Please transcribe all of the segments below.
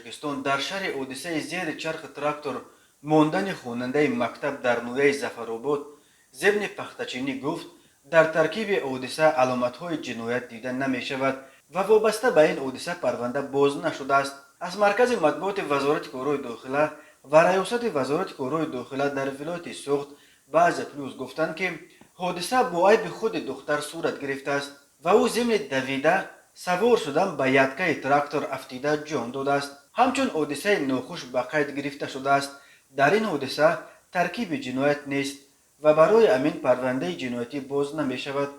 Тоҷикистон дар шарҳи ҳодисаи зери чархи трактор мондани хонандаи мактаб дар ноҳияи Зафаробод зимни пахтачинӣ гуфт, дар таркиби ҳодиса аломатҳои ҷиноят дида намешавад ва вобаста ба ин ҳодиса парванда боз нашудааст. Аз маркази матбуоти Вазорати корҳои дохила ва Раёсати Вазорати корҳои дохила дар вилояти Суғд ба Азия Плюс гуфтанд, ки ҳодиса бо айби худи духтар сурат гирифтааст ва ӯ зимни давида савор шудан ба ядкаи трактор афтида ҷон додааст. Ҳамчун ҳодисаи нохуш ба қайд гирифта шудааст. Дар ин ҳодиса таркиби ҷиноят нест ва барои ҳамин парвандаи ҷиноятӣ боз намешавад,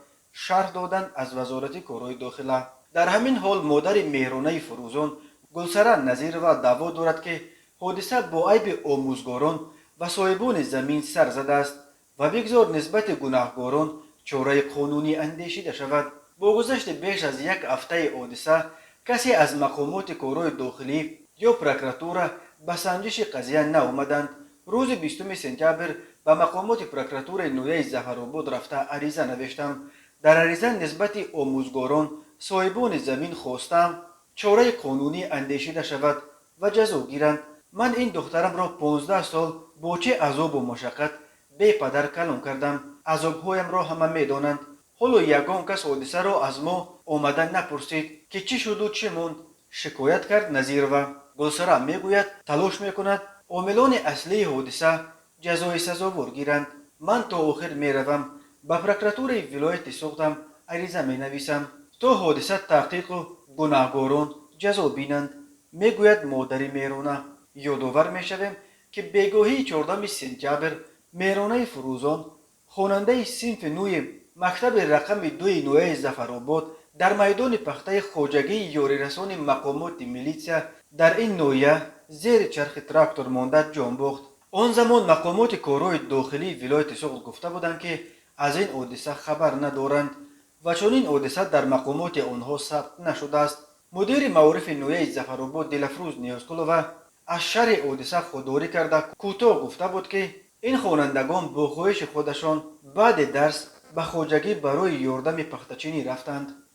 шарҳ доданд аз Вазорати корҳои дохила. Дар ҳамин ҳол, модари Меҳронаи Фурӯзон, Гулсара Назирова, даъво дорад, ки ҳодиса бо айби омӯзгорон ва соҳибони замин сар задааст ва бигзор нисбати гунаҳгорон чораи қонунӣ андешида шавад. Бо гузашти беш аз як ҳафтаи ҳодиса касе аз мақомоти корҳои дохилӣ ё прокуратура ба санҷиши қазия наомаданд. Рӯзи 20 сентябр ба мақомоти прокуратураи ноҳияи Зафаробод рафта, ариза навиштам. Дар ариза нисбати омӯзгорон, соҳибони замин хостаам, чораи қонунӣ андешида шавад ва ҷазо гиранд. Ман ин духтарамро 15 сол бо чӣ азобу машаққат бепадар калон кардам. Азобҳоямро ҳама медонанд. Ҳоло ягон кас ҳодисаро аз мо омада напурсид, ки чӣ шуду чӣ монд, шикоят кард Назирова. Гулсара мегӯяд, талош мекунад, омилони аслии ҳодиса ҷазои сазовор гиранд. Ман то охир меравам, ба прокуратураи вилояти Суғдам ариза менависам, то ҳодиса таҳқиқу гунаҳгорон ҷазо бинанд, мегӯяд модари Меҳрона. Ёдовар мешавем, ки бегоҳии 14 сентябр Меҳронаи Фурӯзон, хонандаи синфи нӯи мактаби рақами 2-и ноҳияи Зафаробод, дар майдони пахтаи хоҷагии ёрирасони мақомоти милитсия дар ин ноҳия зери чархи трактор монда ҷон бохт. Он замон мақомоти корҳои дохилии вилояти Суғд гуфта буданд, ки аз ин ҳодиса хабар надоранд ва чунин ҳодиса дар мақомоти онҳо сабт нашудааст. Мудири маорифи ноҳияи Зафаробод Дилафрӯз Ниёзқулова аз шарҳи ҳодиса худдорӣ карда, кӯтоҳ гуфта буд, ки ин хонандагон бо хоҳиши худашон баъди дарс ба хоҷагӣ барои ёрдами пахтачинӣ рафтанд.